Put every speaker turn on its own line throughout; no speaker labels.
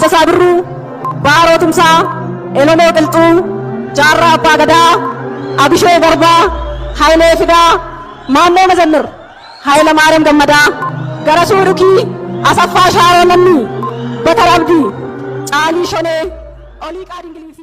Taaddasaa Birruu, Baaroo Tumsaa, Elemoo Qilxuu, Jaarraa Abbaa Gadaa, Abishee Garbaa, Hayilee Fidaa, Maammoo Mazammir, Hayilamaariyaam Gammadaa, Garasuu Dhukii, Asaffaa Shaaroo Lammii, Bakar Abdii, Caalii Shonee, Oliiqaa Dingilii fi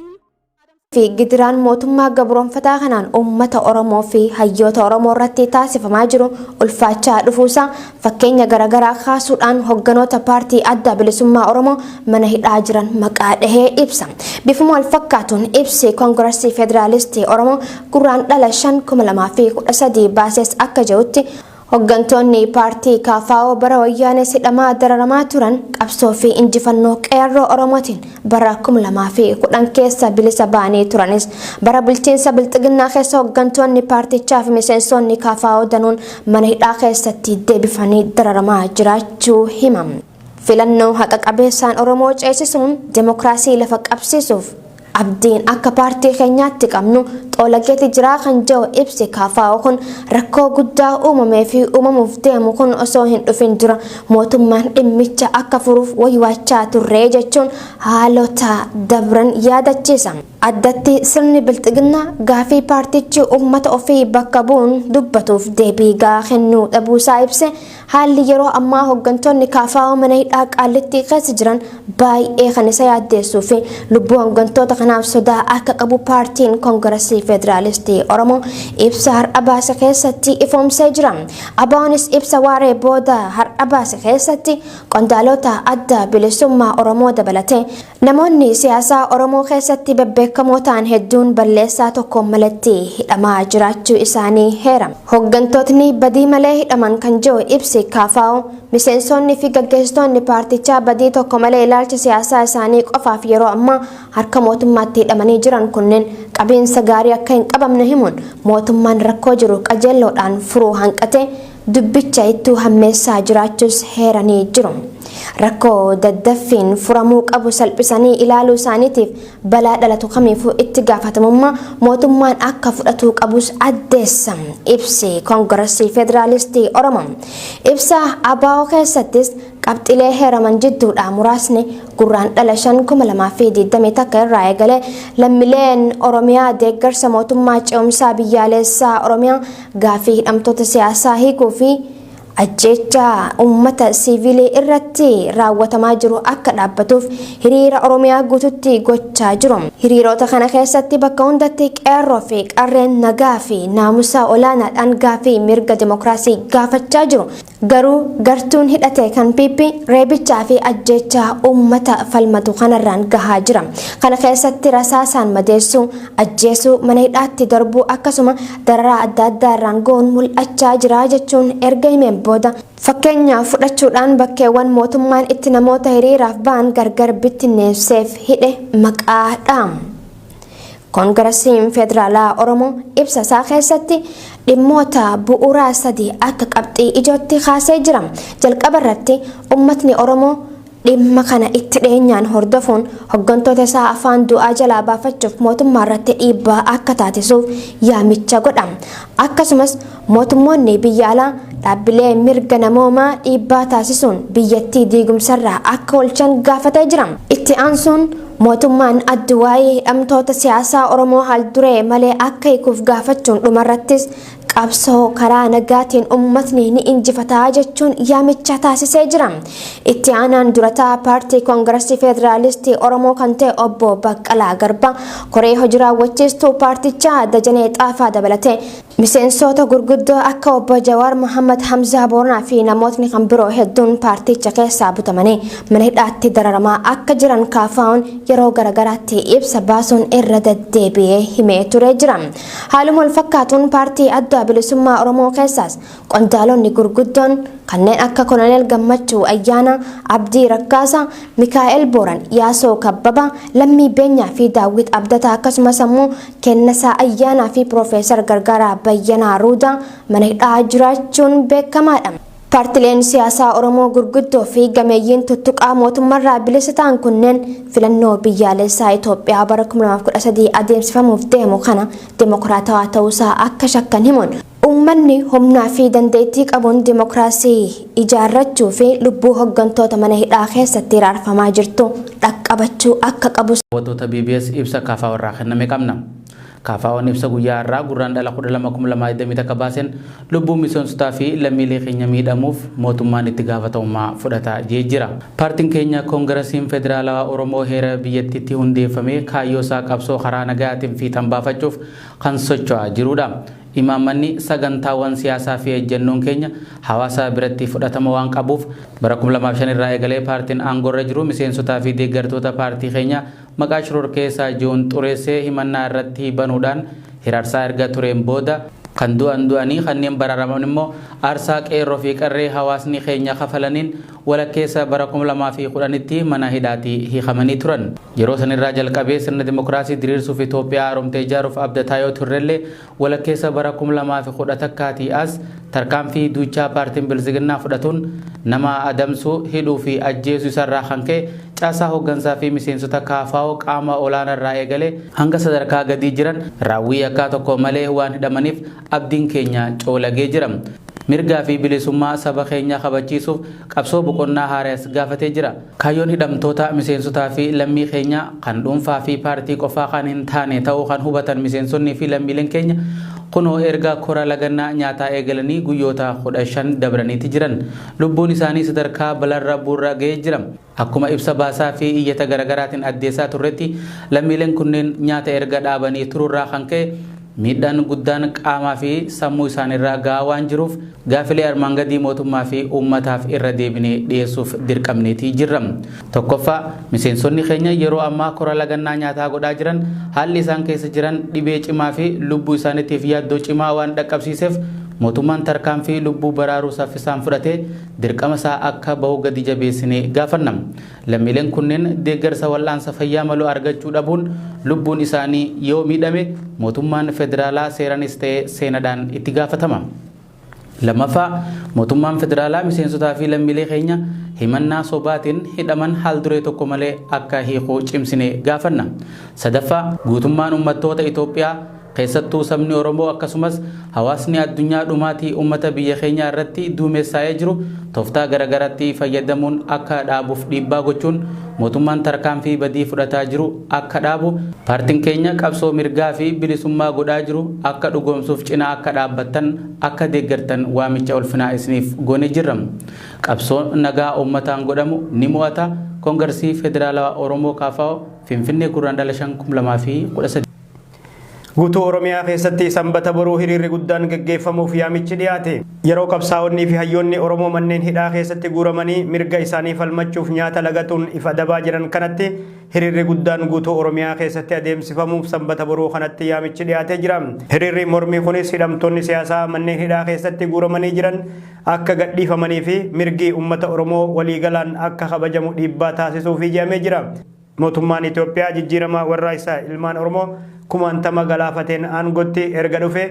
fi gidiraan mootummaa gabroonfataa kanaan uummata Oromoo fi hayyoota Oromoo irratti taasifamaa jiru ulfaachaa dhufuusaa fakkeenya garaagaraa kaasuudhaan hogganoota paartii adda bilisummaa Oromoo mana hidhaa jiran maqaa dhahee ibsa. Bifuma wal fakkaatuun ibsi Koongirasii Federaalistii Oromoo Gurraandhala 5, 2013 baases akka jedhutti, hoggantoonni paartii KFO bara wayyaanee hidhamaa dararamaa turan qabsoo fi injifannoo qeerroo Oromootiin bara 2010 keessa bilisa ba'anii turanis, bara bulchiinsa bilxiginnaa keessa hoggantoonni paartichaa fi miseensonni KFO danuun mana hidhaa keessatti deebifanii dararamaa jiraachuu himam. Filannoo haqa qabeessaan Oromoo ceesisuun demokiraasii lafa qabsiisuuf abdiin akka paartii keenyaatti qabnu xoolageeti jiraa kan jiru ibsi KFO kun, rakkoo guddaa uumamee fi uumamuuf deemu kun osoo hin dhufin dura mootummaan dhimmicha akka furuuf waywaachaa turree jechuun haalota dabran yaadachiisa. Addatti sirni bilxiginnaa gaafii paartichi uummata ofii bakka bu'uun dubbatuuf deebii gahaa kennuu dhabuusaa ibse, haalli yeroo ammaa hooggantoonni KFO mana hidhaa Qaallittii keessa jiran baay'ee kan isa yaaddeessuu fi lubbuu hooggantoota kanaaf sodaa akka qabu paartiin Koongirasii Federaalistii Oromoo ibsa har'a baase keessatti ifoomsee jira. ABOnis ibsa waaree booda har'a baase keessatti qondaalota adda bilisummaa Oromoo dabalatee namoonni siyaasaa Oromoo keessatti bebbeekamoo ta'an hedduun balleessaa tokko malatti hidhamaa jiraachuu isaanii heera. Hooggantootni badii malee hidhaman kan jiru ibsi KFO, miseensonni fi gaggeessitoonni paartichaa badii tokko malee ilaalcha siyaasaa isaanii qofaaf yeroo ammaa harka mootummaatti hidhamanii jiran kunneen qabiinsa gaarii akka hin qabamne himuun, mootummaan rakkoo jiru qajeelloodhaan furuu hanqatee dubbicha ittuu hammeessaa jiraachuus heeranii jiru. Rakkoo daddaffiin furamuu qabu salphisanii ilaaluu isaaniitiif balaa dhalatu kamiifuu itti gaafatamummaa mootummaan akka fudhatuu qabus addeessa ibsi Koongirasii Federaalistii Oromoo. Ibsa ABO keessattis qabxilee heeraman jidduudhaa muraasni, Gurraandhala 5, 2021 irraa eegalee lammiileen Oromiyaa deeggarsa mootummaa ce'umsaa biyyaalessaa Oromiyaa gaafii hidhamtoota siyaasaa hiikuu fi ajjeechaa uummata siivilii irratti raawwatamaa jiru akka dhaabbatuuf hiriira Oromiyaa guututti gochaa jiru. Hiriirota kana keessatti bakka hundatti qeerroo fi qarreen nagaa fi naamusa olaanaadhaan gaafii mirga dimokiraasii gaafachaa jiru. Garuu gartuun hidhate kan PP reebichaa fi ajjeechaa uummata falmatu kanarraan gahaa jira. Kana keessatti rasaasaan madeessuu, ajjeesuu, mana hidhaatti darbuu, akkasuma dararaa adda addaa irraan ga'uun mul'achaa jira jechuun erga himeen booda, fakkeenya fudhachuudhaan bakkeewwan mootummaan itti namoota hiriiraaf ba'an gargar bittinneesseef hidhe maqaa dhaam. Koongirasiin Federaalaa Oromoo ibsa isaa keessatti dhimmoota bu'uuraa sadii akka qabxii ijootti kaasee jira. Jalqaba irratti uummatni Oromoo dhimma kana itti dhiyeenyaan hordofuun hooggantoota isaa afaan du'aa jalaa baafachuuf mootummaa irratti dhiibbaa akka taasisuuf yaamicha godha. Akkasumas mootummoonni biyya alaa dhaabbilee mirga namoomaa dhiibbaa taasisuun biyyattii diigumsarraa akka oolchan gaafatee jira. Itti aansuun mootummaan adduwaayii hidhamtoota siyaasaa Oromoo haal duree malee akka hiikuuf gaafachuun, dhumarrattis qabsoo karaa nagaatiin uummatni ni injifataa jechuun yaamicha taasisee jira. Itti aanaan durataa paartii Koongirasii Federaalistii Oromoo kan ta'e obbo Baqqalaa Garbaa, koree hojii raawwachiistuu paartichaa Dajanee Xaafaa dabalatee miseensota gurguddoo akka obbo Jawaar Mohammad, Hamzaa Booranaa fi namootni kan biroo hedduun paarticha keessaa butamanii mana hidhaatti dararamaa akka jiran KFO'n yeroo garagaraatti ibsa baasuun irra deddeebi'ee himee ture jira. Haaluma wal fakkaatuun paartii adda bilisummaa Oromoo keessaas qondaalonni gurguddoon kanneen akka Koloneel Gammachuu Ayyaanaa, Abdii Raggaasaa, Mikaa'el Booran, Yaasoo Kabbabaa, Lammii Beenyaa fi Daawwit Abdataa, akkasumas ammoo Kennasaa Ayyaanaa fi Piroofeesar Gargaaraa Bayyanaa Ruudaa mana hidhaa jiraachuun beekamaadha. Paartileen siyaasaa Oromoo gurguddoo fi gameeyyiin tuttuqaa mootummaarraa bilisa ta'an kunneen filannoo biyyaalessaa Itoophiyaa bara 2013 adeemsifamuuf deemu kana dimokiraatawaa ta'uusaa akka shakkan himuun, uummanni Uummanni humnaa fi dandeettii qabuun dimokiraasii ijaarrachuu fi lubbuu hoggantoota mana hidhaa keessatti hiraarfamaa jirtu dhaqqabachuu akka qabu.
Daawwattoota BBS ibsa KFO irraa kenname qabna. KFO'n ibsa guyyaa har'aa Gurraandhala 12,2021 baaseen lubbuu miseensotaa fi lammiilee keenya miidhamuuf mootummaan itti gaafatamummaa fudhata jee jira. Paartiin keenya Koongirasiin Federaalawaa Oromoo heera biyyattiitti hundeeffamee kaayyoo isaa qabsoo karaa nagayaatiin fiixan baafachuuf kan socho'aa jiruudha. Imaammanni, sagantaawwan siyaasaa fi ejjennoon keenya hawaasa biratti fudhatama waan qabuuf bara 2005 irraa eegalee paartiin aangoorra jiru miseensotaa fi deeggartoota paartii keenyaa maqaa shororkeessaa je'uun xureessee himannaa irratti banuudhaan hiraarsaa erga tureen booda kan du'an du'anii kanneen baraaraman immoo aarsaa qeerroo fi qarree hawaasni keenya kafalaniin walakkeessa bara 2010tti mana hidhaatii hiikamanii turan. Yeroo sanirraa jalqabee sirna dimokiraasii diriirsuuf Itoophiyaa haaromtee ijaaruuf abdataa yoo turrellee walakkeessa bara 2011 as tarkaanfii duuchaa paartiin Biltsiginnaa fudhatuun nama adamsuu, hidhuu fi ajjeesuu isarraa kan ka'e caasaa hooggansaa fi miseensota KFO qaama olaanaarraa eegalee hanga sadarkaa gadii jiran raawwii yakkaa tokko malee waan hidhamaniif abdiin keenya coolagee jira. Mirgaa fi bilisummaa saba keenyaa kabachiisuuf qabsoo boqonnaa haaraas gaafatee jira. Kaayyoon hidhamtoota miseensotaa fi lammii keenya kan dhuunfaa fi paartii qofaa kan hin taane ta'uu kan hubatan miseensonnii fi lammiileen keenya kunoo erga kora lagannaa nyaataa eegalanii guyyoota 15 dabraniiti jiran. Lubbuun isaanii sadarkaa balaarra bu'uurra ga'ee jira. Akkuma ibsa baasaa fi iyyata garaagaraatiin addeessaa turretti lammiileen kunneen nyaata erga dhaabanii tururraa kan ka'e miidhaan guddaan qaamaa fi sammuu isaaniirraa ga'aa waan jiruuf gaafilee armaan gadii mootummaa fi uummataaf irra deebinee dhiyeessuuf dirqamneetii jirra. Tokkoffaa, miseensonni keenya yeroo ammaa kora lagannaa nyaataa godhaa jiran haalli isaan keessa jiran dhibee cimaa fi lubbuu isaaniitiif yaaddoo cimaa waan dhaqqabsiiseef mootummaan tarkaanfii lubbuu baraaruu saffisaan fudhatee dirqama isaa akka bahu gadi jabeessinee gaafanna. Lammiileen kunneen deeggarsa wal'aansa fayyaa malu argachuu dhabuun lubbuun isaanii yoo miidhame mootummaan federaalaa seeranis ta'e seenadhaan itti gaafatama. Lammaffaa, mootummaan federaalaa miseensotaa fi lammiilee keenya himannaa sobaatiin hidhaman haal duree tokko malee akka hiikuu cimsinee gaafanna. Sadaffaa, guutummaan uummattoota Itoophiyaa keessattuu sabni Oromoo akkasumas hawaasni addunyaa dhumaatii uummata biyya keenyaa irratti duumessaa'ee jiru tooftaa garaagaraatti fayyadamuun akka dhaabuuf dhiibbaa gochuun mootummaan tarkaanfii badii fudhataa jiru akka dhaabu paartiin keenya qabsoo mirgaa fi bilisummaa godhaa jiru akka dhugoomsuuf cinaa akka dhaabbattan akka deeggartan waamicha ulfinaa isiniif goone jirra. Qabsoo nagaa uummataan godhamu ni mo'ata. Koongiresii Federaalawaa Oromoo KFO Finfinnee Gurraandhala 5 2013.
Guutuu Oromiyaa keessatti sanbata boruu hiriirri guddaan gaggeeffamuuf yaamichi dhiyaate. Yeroo qabsaa'onnii fi hayyoonni Oromoo manneen hidhaa keessatti guuramanii mirga isaanii falmachuuf nyaata lagatuun if adabaa jiran kanatti hiriirri guddaan guutuu Oromiyaa keessatti adeemsifamuuf sanbata boruu kanatti yaamichi dhiyaatee jira. Hiriirri mormii kunis hidhamtoonni siyaasaa manneen hidhaa keessatti guuramanii jiran akka gadhiifamanii fi mirgi uummata Oromoo waliigalaan akka kabajamu dhiibbaa taasisuuf jedhamee jira. Mootummaan Itoophiyaa jijjiirama warra isaa ilmaan Oromoo kumaantama galaafateen aangootti erga dhufe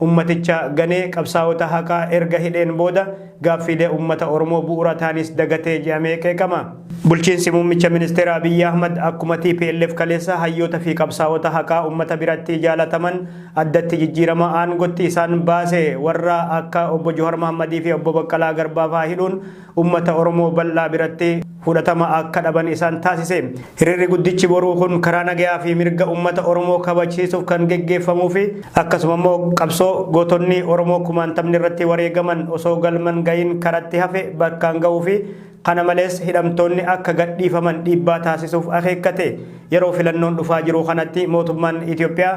ummaticha ganee qabsaa'ota haqaa erga hidheen booda gaaffiilee ummata Oromoo bu'uura ta'anis dagatee jedhamee qeeqama. Bulchiinsi muummicha ministeera Abiyyi Ahmad akkuma TPLF kaleessa hayyoota fi qabsaa'ota haqaa ummata biratti jaalataman addatti jijjiirama aangootti isaan baase warra akka obbo Johar Mahammadii fi obbo Baqqalaa Garbaa fa'aa hidhuun ummata Oromoo bal'aa biratti fudhatama akka dhaban isaan taasise. Hiriirri guddichi boruu kun karaa nagayaa fi mirga ummata Oromoo kabachiisuuf kan geggeeffamuu fi akkasuma immoo qabsoo gootonni Oromoo kumaantamni irratti wareegaman osoo galman gahin karatti hafe bakkaan ga'uu fi kana malees hidhamtoonni akka gadhiifaman dhiibbaa taasisuuf akeekkate. Yeroo filannoon dhufaa jiru kanatti mootummaan Itoophiyaa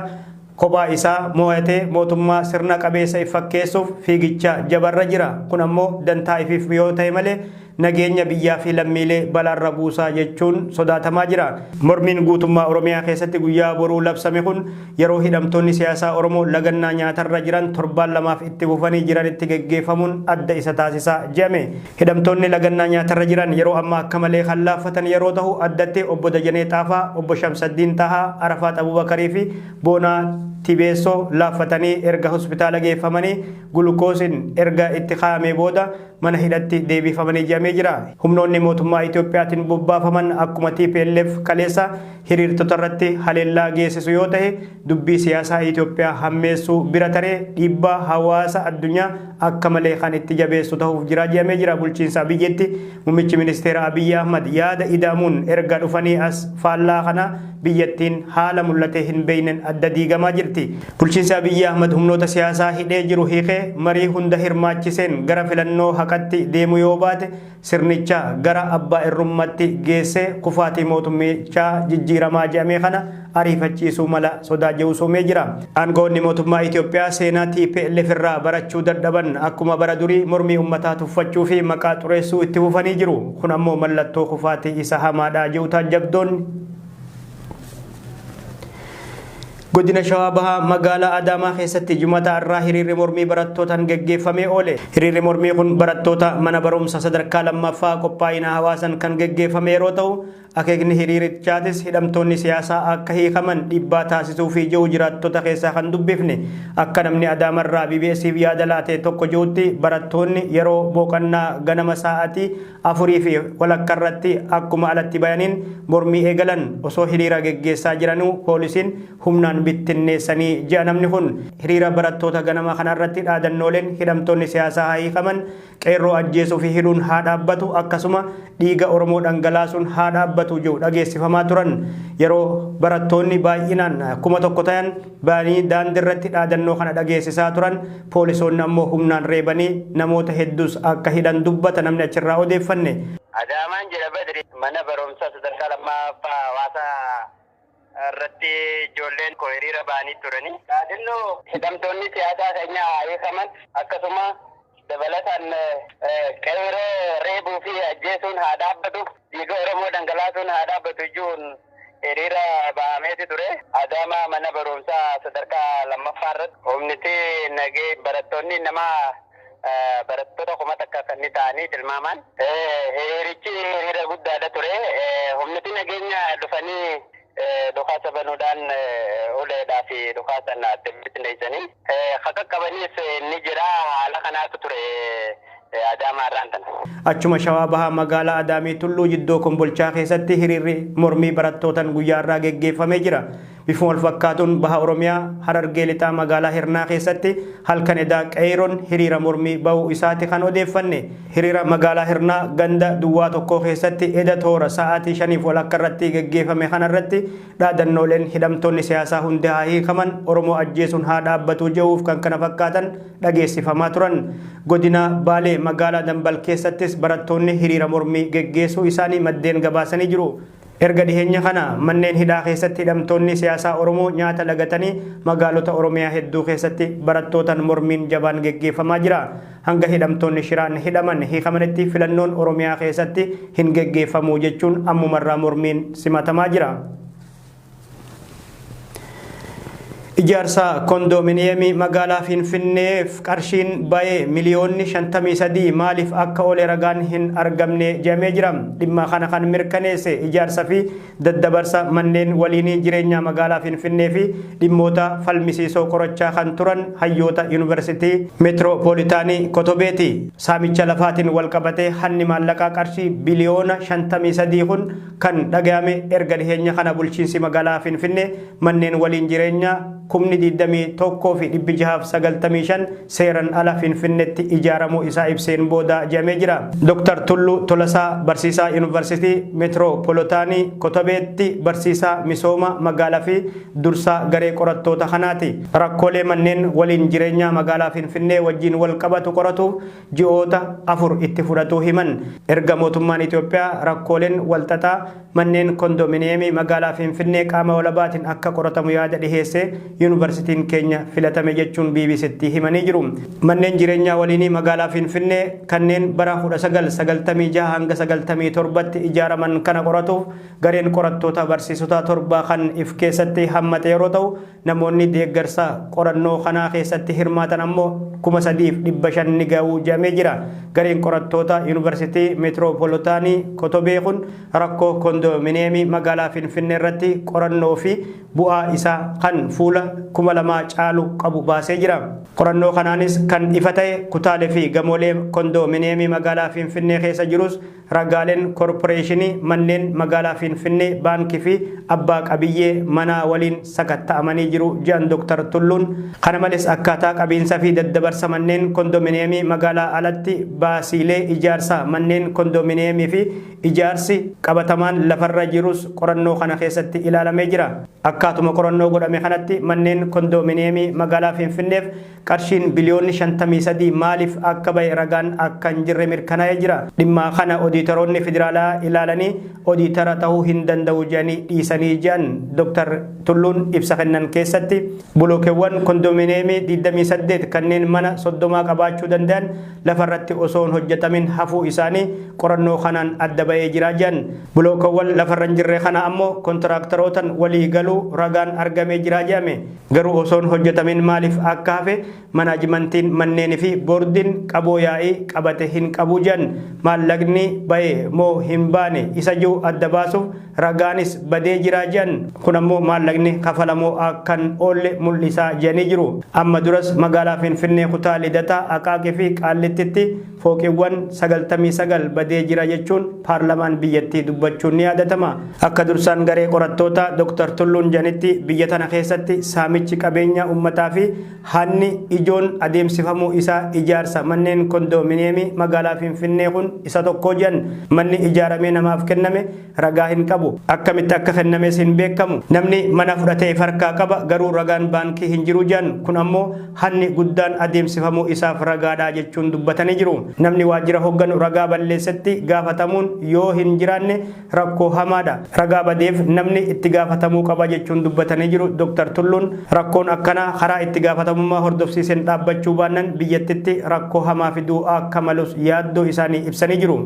kophaa isaa mo'atee mootummaa sirna qabeessa if fakkeessuuf fiigicha jabarra jira. Kun ammoo dantaa ifiif yoo ta'e malee nageenya biyyaa fi lammiilee balaarra buusaa jechuun sodaatamaa jira. Mormiin guutummaa Oromiyaa keessatti guyyaa boruu labsame kun yeroo hidhamtoonni siyaasaa Oromoo lagannaa nyaatarra jiran torbaan lamaaf itti fufanii jiranitti geggeeffamuun adda isa taasisaa jedhame. Hidhamtoonni lagannaa nyaatarra jiran yeroo ammaa akka malee kan laaffatan yeroo ta'u addatti obbo Dajanee Xaafaa, obbo Shamsaddiin Tahaa, Arafaat Abubakarii fi Boonaa Tibeessoo laaffatanii erga hospitaala geeffamanii gulukoosiin erga itti kaa'amee booda mana hidhatti deebifamanii jedhamee jira. Humnoonni mootummaa Itoophiyaatiin bobbaafaman akkuma TPLF kaleessa hiriirtota irratti haleellaa geessisu yoo ta'e, dubbii siyaasaa Itoophiyaa hammeessuu bira taree dhiibbaa hawaasa addunyaa akka malee kan itti jabeessu ta'uuf jira jedhamee jira. Bulchiinsa Abiyyitti muummichi ministeera Abiyyi Ahmad yaada ida'amuun erga dhufanii as faallaa kana biyyattiin haala mul'atee hin beeynen adda diigamaa jirti. Bulchiinsi Abiyyi Ahmad humnoota siyaasaa hidhee jiru hiikee marii hunda hirmaachiseen gara filannoo haqatti deemuu yoo baate, sirnicha gara abbaa irrummaatti geessee kufaatii mootummichaa jijjiiramaa jedhamee kana ariifachiisuu mala sodaa jedhu jira. Aangawoonni mootummaa Itoophiyaa seenaa TPLF irraa barachuu dadhaban akkuma bara durii mormii uummataa tuffachuu fi maqaa xureessuu itti fufanii jiru. Kun ammoo mallattoo kufaatii isa hamaadha jedhu taajjabdoonni. Godina Shawaa Bahaa magaalaa Adaamaa keessatti Jumata irraa hiriirri mormii barattootaan geggeeffamee oole. Hiriirri mormii kun barattoota mana barumsa sadarkaa lammaffaa qophaa'ina hawaasan kan geggeeffame yeroo ta'u, akeekni hiriirichaatis hidhamtoonni siyaasaa akka hiikaman dhiibbaa taasisuu fi jiru jiraattota keessaa kan dubbifne. Akka namni Adaamarraa BBS'f yaada laate tokko jirutti, barattoonni yeroo boqonnaa ganama sa'aatii 4:30 irratti akkuma alatti bayaniin mormii eegalan. Osoo hiriira geggeessaa jiranuu poolisiin humnaan bittinneessanii ji'a. Namni kun hiriira barattoota ganama kanarratti dhaadannooleen hidhamtoonni siyaasaa haa hiikaman, qeerroo ajjeesuu fi hidhuun haa dhaabbatu, akkasuma dhiiga Oromoo dhangalaasuun haa dhaabbatu jiru dhageessifamaa turan. Yeroo barattoonni baay'inaan 1000 ta'an ba'anii daandii irratti dhaadannoo kana dhageessisaa turan, poolisoonni ammoo humnaan reebanii namoota hedduus akka hidhan dubbata namni achirraa odeeffanne.
Adaamaan jedha Badri, mana barumsaa sadarkaa lammaffaa hawaasa irratti ijoolleen koo hiriira ba'anii turani. Dhaadannoo hidhamtoonni siyaasaa keenya haa hiikaman, akkasuma dabalataan qeerroo reebuu fi ajjeesuun haa dhaabbatu, dhiiga Oromoo dhangalaasuun haa dhaabbatu jechuun hiriira ba'ameeti ture. Adaamaa mana barumsaa sadarkaa lammaffaa irratti humniti nagee barattoonni nama barattoota 1000 kan ta'anii tilmaaman. Hiriirichi hiriira guddaadha ture. Humniti nageenya dhufanii dhukaasa banuudhaan uleedhaa fi dhukaasa bittinneessanii. Qaqqabaniis ni jira, haala kanaatu ture Adaamaa irraan tana.
Achuma Shawaa Bahaa magaalaa Adaamii Tulluu Jiddoo Kombolchaa keessatti hiriirri mormii barattootaan guyyaa irraa geggeeffamee jira. Bifuma wal fakkaatuun Baha Oromiyaa Harargee Lixaa magaalaa Hirnaa keessatti halkan edaa qeeroon hiriira mormii bahuu isaati kan odeeffanne. Hiriira magaalaa Hirnaa ganda duwwaa tokkoo keessatti eda toora sa'aatii 5:30 irratti geggeeffame kanarratti dhaadannooleen hidhamtoonni siyaasaa hundi haa hiikaman, Oromoo ajjeesuun haa dhaabbatu jehuuf kan kana fakkaatan dhageessifamaa turan. Godina Baalee magaalaa Dambal keessattis barattoonni hiriira mormii geggeessuu isaanii maddeen gabaasanii jiru. Erga dhiheenya kana manneen hidhaa keessatti hidhamtoonni siyaasaa Oromoo nyaata lagatanii magaalota Oromiyaa hedduu keessatti barattootaan mormiin jabaan geggeeffamaa jira. Hanga hidhamtoonni shiraan hidhaman hiikamanitti filannoon Oromiyaa keessatti hin geggeeffamu jechuun ammumarraa mormiin simatamaa jira. Ijaarsa kondoominiyeemii magaalaa Finfinneef qarshiin ba'ee miliyoonni 53 maaliif akka oole ragaan hin argamne jedhamee jira. Dhimma kana kan mirkaneesse ijaarsa fi daddabarsa manneen waliinii jireenyaa magaalaa Finfinnee fi dhimmoota falmisiisoo qorachaa kan turan hayyoota Yuunivarsiitii Meetiroopoolitaanii Kotobeeti. Saamicha lafaatiin wal qabatee hanni maallaqaa qarshii biliyoona 53 kun kan dhagahame erga dhiheenya kana bulchiinsi magaalaa Finfinnee manneen waliin jireenyaa 21,695 seeran ala Finfinneetti ijaaramuu isaa ibseen booda jedhamee jira. Dr. Tulluu Tolasaa barsiisaa Yuunivarsiitii Meetiroopoolitaanii Kotobeetti barsiisaa misooma magaalaa fi dursaa garee qorattoota kanaati. Rakkoolee manneen waliin jireenyaa magaalaa Finfinnee wajjin wal qabatu qoratuuf ji'oota 4 itti fudhatuu himan. Erga mootummaan Itoophiyaa rakkooleen walxaxaa manneen kondominiyeemii magaalaa Finfinnee qaama walabaatiin akka qoratamu yaada dhiheesse yuunivarsiitiin keenya filatame jechuun BBCtti himanii jiru. Manneen jireenyaa waliinii magaalaa Finfinnee kanneen bara 1996 hanga 97tti ijaaraman kana qoratuuf gareen qorattoota barsiisota 7 kan if keessatti hammate yeroo ta'u, namoonni deeggarsa qorannoo kanaa keessatti hirmaatan ammoo 3,500 ni ga'uu jedhamee jira. Gareen qorattoota Yuunivarsiitii Meetiroopoolitaanii Kotobee kun rakkoo kondominiyeemii magaalaa Finfinnee irratti qorannoo fi bu'aa isaa kan fuula 2000 caalu qabu baasee jira. Qorannoo kanaanis kan ifa ta'e kutaalee fi gamoolee kondoomineemii magaalaa Finfinnee keessa jirus ragaaleen koorporeeshinii manneen magaalaa Finfinnee, baankii fi abbaa qabiyyee manaa waliin sakatta'amanii jiru jedhan Dr. Tulluun. Kana malees akkaataa qabiinsa fi daddabarsa manneen kondoomineemii magaalaa alatti baasiilee ijaarsa manneen kondoomineemii fi ijaarsi qabatamaan lafarra jirus qorannoo kana keessatti ilaalamee jira. Akkaatuma qorannoo godhame kanatti manneen kondoomineemii magaalaa Finfinneef qarshiin biliyoonni 53 maaliif akka bahe ragaan akka hin jirre mirkanaa'ee jira. Dhimma kana odiitaroonni federaalaa ilaalanii odiitara ta'uu hin danda'u jedhanii dhiisanii jedhan Dr. Tulluun ibsa kennan keessatti. Bulookeewwan kondoomineemii 28 kanneen mana 30 qabaachuu danda'an lafarratti osoo hin hojjetamin hafuu isaanii qorannoo kanaan adda ba'ee jira jedhan. Bulookeewwan lafarra hin jirre kana ammoo kontiraaktarootaan walii galuu ragaan argamee jira jedhame. Garuu osoo hin hojjetamin maaliif akka hafe manaajimantiin manneenii fi boordiin qaboo yaa'ii qabate hin qabu jedhan. Maallaqni ba'e moo hin baane isa jiru adda baasuuf ragaanis badee jira jedhan. Kun ammoo maallaqni kafalamoo akkan oolle mul'isaa jedhanii jiru. Amma duras magaalaa Finfinnee kutaa Lidataa, Aqaaqii fi Qaallittitti fooqiiwwan 99 badee jira jechuun paarlamaan biyyattii dubbachuun ni yaadatama. Akka dursaan garee qorattoota Dr. Tulluun jedhanitti biyya tana keessatti saamichi qabeenya uummataa fi hanni ijoon adeemsifamuu isaa ijaarsa manneen kondoomineemii magaalaa Finfinnee kun isa tokko jedhan. Manni ijaaramee namaaf kenname ragaa hin qabu. Akkamitti akka kennames hin beekamu. Namni mana fudhatee harkaa qaba garuu ragaan baankii hin jiru jedhan. Kun ammoo hanni guddaan adeemsifamuu isaaf ragaadha jechuun dubbatanii jiru. Namni waajjira hoogganu ragaa balleessetti gaafatamuun yoo hin jiraanne rakkoo hamaadha. Ragaa badeef namni itti gaafatamuu qaba jechuun dubbatanii jiru Dr. Tulluun. Rakkoon akkanaa karaa itti gaafatamummaa hordofsiiseen dhaabbachuu baannan biyyattitti rakkoo hamaa fiduu akka malus yaaddoo isaanii ibsanii jiru.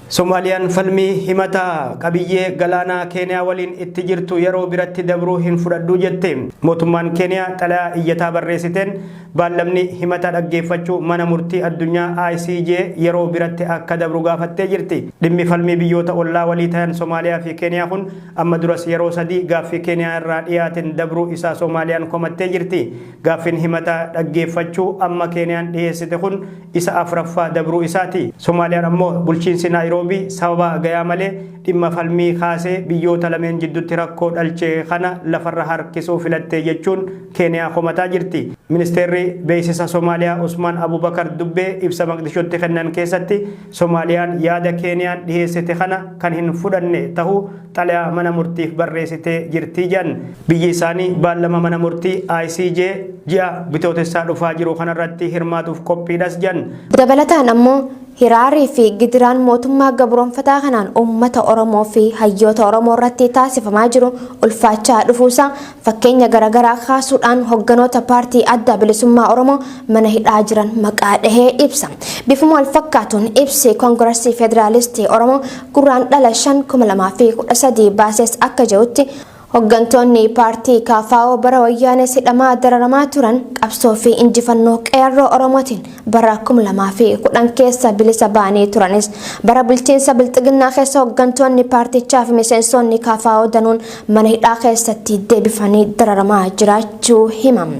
Somaaliyaan falmii himata qabiyyee galaanaa Keeniyaa waliin itti jirtu yeroo biratti dabruu hin fudhadhu jette. Mootummaan Keeniyaa xalayaa iyyataa barreessiteen baallamni himata dhaggeeffachuu mana murtii addunyaa ICJ yeroo biratti akka dabru gaafattee jirti. Dhimmi falmii biyyoota ollaa walii ta'an Somaaliyaa fi Keeniyaa kun amma duras yeroo sadii gaaffii Keeniyaa irraa dhiyaateen dabruu isaa Somaaliyaan komattee jirti. Gaaffiin himata dhaggeeffachuu amma Keeniyaan dhiyeessite kun isa afraffaa dabruu isaati. Somaaliyaan ammoo bulchiinsi Naayiroobii sababa gayaa malee dhimma falmii kaasee biyyoota lameen jidduutti rakkoo dhalche kana lafarra harkisuu filatte jechuun Keeniyaa komataa jirti. Ministeerri beeksisa Somaaliyaa Usmaan Abubakar Dubbee ibsa Maqdishootti kennan keessatti Somaaliyaan yaada Keeniyaan dhiyeessite kana kan hin fudhanne ta'uu xalayaa mana murtiif barreessitee jirti jedhan. Biyyi isaanii baallama mana murtii ICJ ji'a bitootessaa dhufaa jiru kanarratti hirmaatuuf qophiidhas jedhan.
Dabalataan ammoo hiraarii fi gidiraan mootummaa gabroonfataa kanaan uummata Oromoo fi hayyoota Oromoo irratti taasifamaa jiru ulfaachaa dhufuusaa fakkeenya garaagaraa kaasuudhaan hogganoota paartii Adda Bilisummaa Oromoo mana hidhaa jiran maqaa dhahee ibsa. Bifuma wal fakkaatuun ibsi Koongiresii Federaalistii Oromoo Guraandhala 5/2013 baases akka jedhutti hoggantoonni paartii KFO bara wayyaanee hidhamaa dararamaa turan qabsoo fi injifannoo qeerroo Oromootiin bara 2010 keessa bilisa ba'anii turanis bara bulchiinsa bilxiginnaa keessa hoggantoonni paartichaa fi miseensonni KFO danuun mana hidhaa keessatti deebifanii dararamaa jiraachuu himam.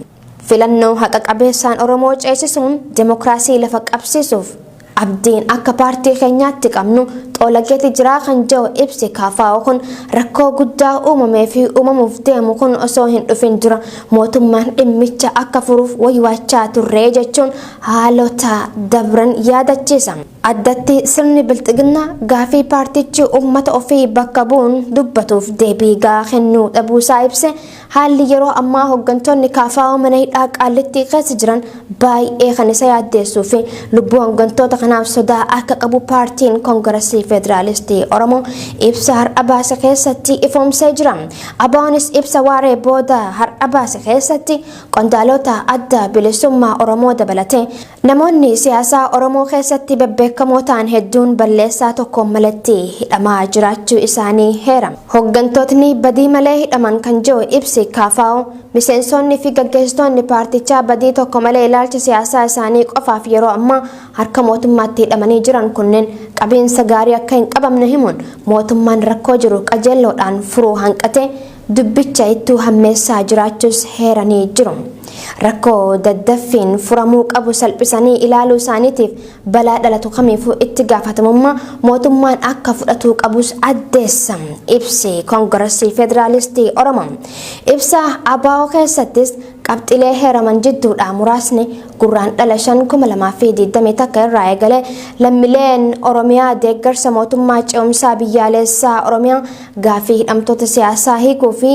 Filannoo haqa qabeessaan Oromoo ceesisuun demokiraasii lafa qabsiisuuf abdiin akka paartii keenyaatti qabnu xoolageeti jiraa kan jiru ibsi KFO kun rakkoo guddaa uumamee fi uumamuuf deemu kun osoo hin dhufin dura mootummaan dhimmicha akka furuuf waywaachaa turre jechuun haalota dabran yaadachiisa. Addatti sirni bilxiginnaa gaafii paartichi uummata ofii bakka bu'uun dubbatuuf deebii gahaa kennuu dhabuusaa ibse. Haalli yeroo ammaa hoggantoonni KFO mana hidhaa Qaallittii keessa jiran baay'ee kan isa yaaddeessuu fi lubbuu hoggantoota kanaaf sodaa akka qabu paartiin Koongiresii Federaalistii Oromoo ibsa har'a baase keessatti ifoomsee jira. ABOnis ibsa waaree booda har'a baase keessatti qondaalota Adda Bilisummaa Oromoo dabalatee namoonni siyaasaa Oromoo keessatti bebbeekamoo ta'an hedduun balleessaa tokkoon malatti hidhamaa jiraachuu isaanii heera. Hoggantootni badii malee hidhaman kan jiru ibsi KFO miseensonni fi gaggeessitoonni paartichaa badii tokko malee ilaalcha siyaasaa isaanii qofaaf yeroo ammaa harka mootummaatti hidhamanii jiran kunneen qabiinsa gaarii akka hin qabamne himuun mootummaan rakkoo jiru qajeelloodhaan furuu hanqate dubbicha ittuu hammeessaa jiraachuus heeranii jiru. Rakkoo daddaffiin furamuu qabu salphisanii ilaaluu isaaniitiif balaa dhalatu kamiifuu itti gaafatamummaa mootummaan akka fudhatuu qabus addeessa ibsi Koongirasii Federaalistii Oromoo. Ibsa ABO keessattis qabxilee heeraman jidduudhaa muraasni Gurraandhala 5, 2021 irraa eegalee lammileen Oromiyaa deeggarsa mootummaa ce'umsaa biyyaalessaa Oromiyaa gaafii hidhamtoota siyaasaa hiikuu fi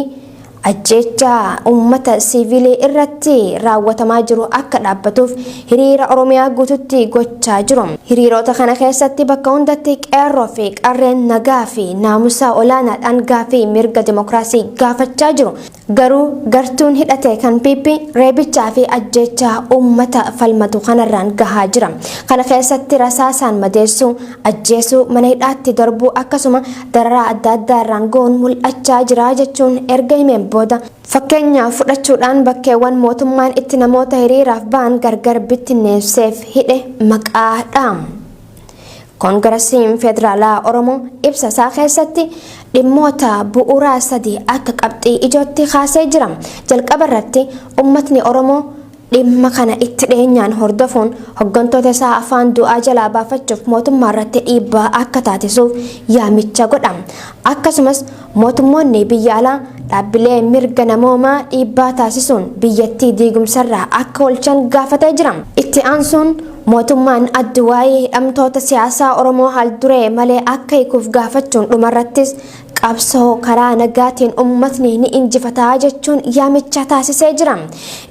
ajjeechaa uummata siivilii irratti raawwatamaa jiru akka dhaabbatuuf hiriira Oromiyaa guututti gochaa jiru. Hiriirota kana keessatti bakka hundatti qeerroo fi qarreen nagaa fi naamusa olaanaadhaan gaafii mirga dimokiraasii gaafachaa jiru. Garuu gartuun hidhate kan PP reebichaa fi ajjeechaa uummata falmatu kanarraan gahaa jira. Kana keessatti rasaasaan madeessuu, ajjeesuu, mana hidhaatti darbuu akkasuma dararaa adda addaa irraan ga'uun mul'achaa jira jechuun erga himeen booda fakkeenya fudhachuudhaan bakkeewwan mootummaan itti namoota hiriiraaf ba'an gargar bittinneesseef hidhe maqaa dhaam. Koongirasiin Federaalaa Oromoo ibsa isaa keessatti dhimmoota bu'uuraa sadii akka qabxii ijootti kaasee jira. Jalqaba irratti uummatni Oromoo dhimma kana itti dhiyeenyaan hordofuun hoggantoota isaa afaan du'aa jalaa baafachuuf mootummaa irratti dhiibbaa akka taasisuuf yaamicha godha. Akkasumas mootummoonni biyya alaa dhaabbilee mirga namoomaa dhiibbaa taasisuun biyyattii diigumsarraa akka oolchan gaafatee jira. Itti aansuun mootummaan adduwaayii hidhamtoota siyaasaa Oromoo haal-duree malee akka hiikuuf gaafachuun dhumarrattis qabsoo karaa nagaatiin uummatni ni injifataa jechuun yaamicha taasisee jira.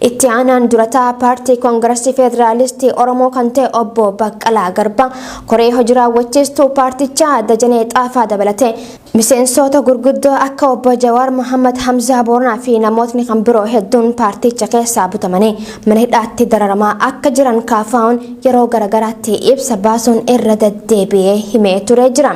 Itti aanaan durataa paartii Koongirasii Federaalistii Oromoo kan ta'e obbo Baqqalaa Garbaa koree hojii raawwachiistuu paartichaa Dajanee Xaafaa dabalatee miseensota gurguddoo akka obbo Jawaar Mohammad, Hamzaa Booranaa fi namootni kan biroo hedduun paarticha keessaa butamanii mana hidhaatti dararamaa akka jiran kaafaa'uun yeroo garagaraatti ibsa baasuun irra deddeebi'ee himee ture jira.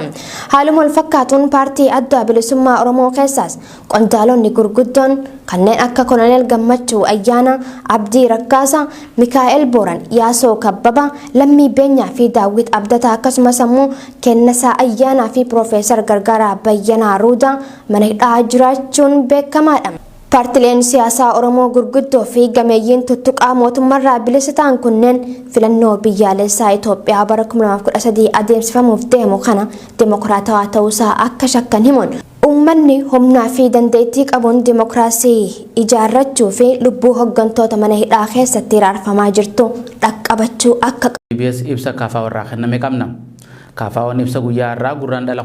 Haaluma wal fakkaatuun paartii Adda Bilisummaa Oromoo keessaas qondaalonni gurguddoon kanneen akka Koloneel Gammachuu Ayyaanaa, Abdii Raggaasaa, Mikaa'el Booran, Yaasoo Kabbabaa, Lammii Beenyaa fi Daawwit Abdataa akkasumas ammoo Kennasaa Ayyaanaa fi Piroofeesar Gargaaraa Bayyanaa Ruudaa mana hidhaa jiraachuun beekamaadha. Paartileen siyaasaa Oromoo gurguddoo fi gameeyyiin tuttuqaa mootummaarraa bilisa ta'an kunneen filannoo biyyaalessaa Itoophiyaa bara 2013 adeemsifamuuf deemu kana dimokiraatawaa ta'uusaa akka shakkan himuun uummanni humnaa fi dandeettii qabuun dimokiraasii ijaarrachuu fi lubbuu hoggantoota mana hidhaa keessatti raarfamaa jirtu dhaqqabachuu akka
EBS ibsa KFO irraa kenname qabna. KFO'n ibsa guyyaa har'aa Gurraandhala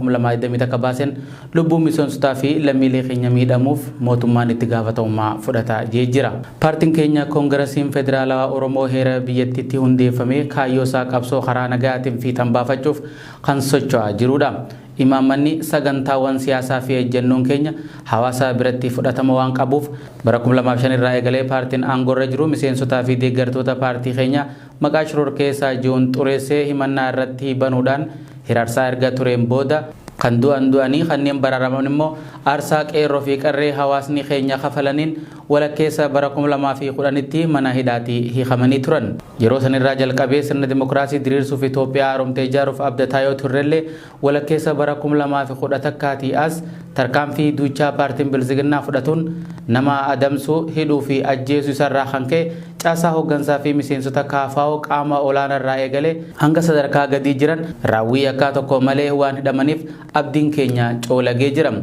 12,2021 baaseen lubbuun miseensotaa fi lammiilee keenya miidhamuuf mootummaan itti gaafatamummaa fudhata jee jira. Paartiin keenya Koongirasiin Federaalawaa Oromoo heera biyyattiitti hundeeffamee kaayyoo isaa qabsoo karaa nagayaatiin fiixan baafachuuf kan socho'aa jiruudha. Imaammanni, sagantaawwan siyaasaa fi ejjennoon keenya hawaasa biratti fudhatama waan qabuuf bara 2005 irraa eegalee paartiin aangoorra jiru miseensotaa fi deeggartoota paartii keenyaa maqaa shororkeessaa ji'uun xureessee himannaa irratti banuudhaan hiraarsaa erga tureen booda kan du'an du'anii kanneen baraaraman immoo aarsaa qeerroo fi qarree hawaasni keenya kafalaniin walakkeessa bara 2010tti mana hidhaatii hiikamanii turan. Yeroo sanirraa jalqabee sirna dimokiraasii diriirsuuf Itoophiyaa haaromtee ijaaruuf abdataa yoo turrellee walakkeessa bara 2011 as tarkaanfii duuchaa paartiin Biltsiginnaa fudhatuun nama adamsuu, hidhuu fi ajjeesuu isarraa kan ka'e caasaa hooggansaa fi miseensota KFO qaama olaanaarraa eegalee hanga sadarkaa gadii jiran raawwii yakkaa tokko malee waan hidhamaniif abdiin keenya coolagee jira.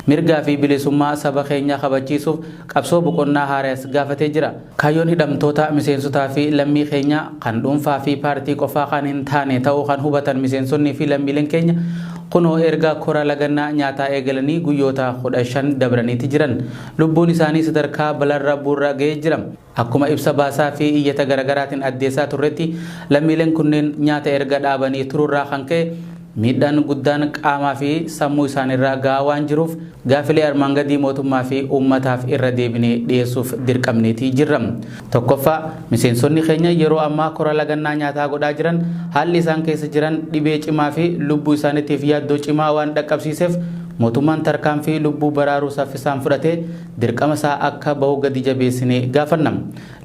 Mirgaa fi bilisummaa saba keenyaa kabachiisuuf qabsoo boqonnaa haaraas gaafatee jira. Kaayyoon hidhamtoota miseensotaa fi lammii keenyaa kan dhuunfaa fi paartii qofaa kan hin taane ta'uu kan hubatan miseensonnii fi lammiileen keenya kunoo erga kora lagannaa nyaataa eegalanii guyyoota 15 dabraniiti jiran. Lubbuun isaanii sadarkaa balarra buurra ga'ee jira. Akkuma ibsa baasaa fi iyyata garagaraatiin addeessaa turretti lammiileen kunneen nyaata erga dhaabanii tururraa kan ka'e miidhaan guddaan qaamaa fi sammuu isaaniirra ga'aa waan jiruuf gaafilee armaan gadii mootummaa fi uummataaf irra deebinee dhiyeessuuf dirqamneetii jirra. Tokkoffaa, miseensonni keenya yeroo ammaa kora lagannaa nyaataa godhaa jiran haalli isaan keessa jiran dhibee cimaa fi lubbuu isaaniitiif yaaddoo cimaa waan dhaqqabsiiseef mootummaan tarkaanfii lubbuu baraaruu saffisaan fudhatee dirqama isaa akka bahu gadi jabeessinee gaafanna.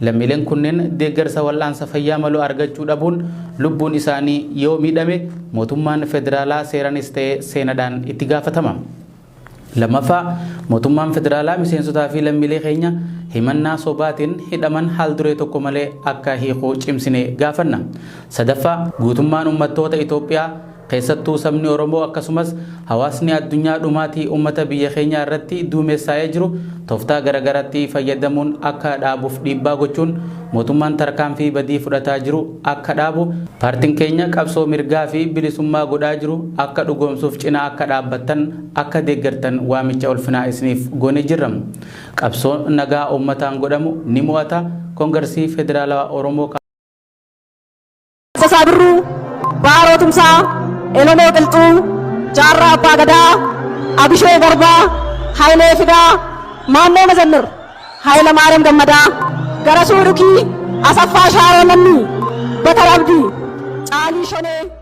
Lammiileen kunneen deeggarsa wal'aansa fayyaa malu argachuu dhabuun lubbuun isaanii yoo miidhame mootummaan federaalaa seeranis ta'e seenadhaan itti gaafatama. Lammaffaa, mootummaan federaalaa miseensotaa fi lammiilee keenya himannaa sobaatiin hidhaman haal-duree tokko malee akka hiiku cimsinee gaafanna. Sadaffaa, guutummaan ummattoota Itoophiyaa, keessattuu sabni Oromoo akkasumas hawaasni addunyaa dhumaatii ummata biyya keenyaa irratti duumessaa'ee jiru tooftaa garagaraatti fayyadamuun akka dhaabuuf dhiibbaa gochuun mootummaan tarkaanfii badii fudhataa jiru akka dhaabu, paartiin keenya qabsoo mirgaa fi bilisummaa godhaa jiru akka dhugoomsuuf cinaa akka dhaabbattan, akka deeggartan waamicha ulfinaa isiniif goonee jirra. Qabsoo nagaa ummataan godhamu ni mo'ata. Kongarsii Federaalawaa Oromoo.
Taaddasaa Birruu, Baaroo Tumsaa, Elemoo Qilxuu, Jaarraa Abbaa Gadaa, Abishee Garbaa, Hayilee Fidaa, Maammoo Mazammir, Hayilamaariyaam Gammadaa, Garasuu Dhukii, Asaffaa Shaaroo Lammii, Batar Abdii, Caalii Shonee.